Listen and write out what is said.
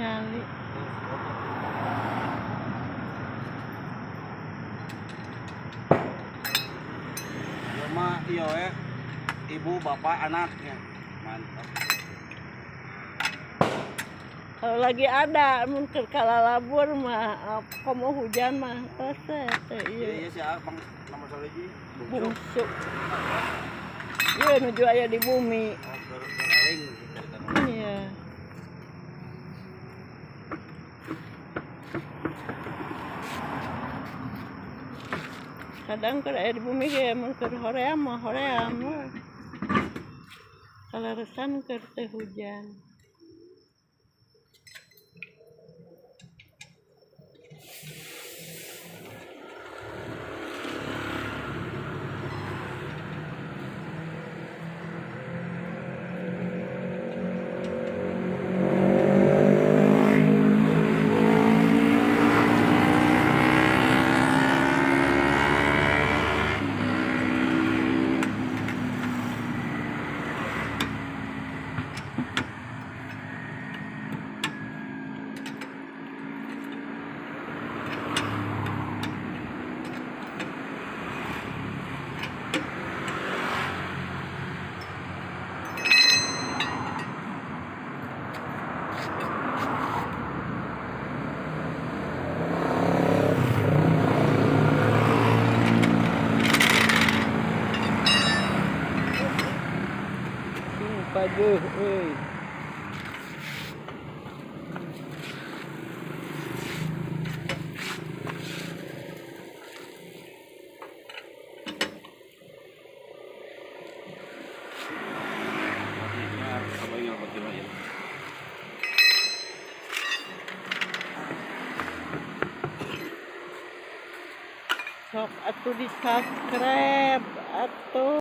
Katingali. Ieu mah ieu we ibu, bapak, anaknya. Mantap. Kalau lagi ada mun keur kalalabur mah, komo hujan mah tos teh Iya ieu. iya sih Bang, nomor sahiji. Bungsu. Ieu nuju aya di bumi. Oh, keur aling gitu. Iya. Kadang keur aya di bumi ge mun keur hoream mah hoream we. Kaleresan keur teu hujan. Sing paguh euy. Sok atuh di subscribe atuh.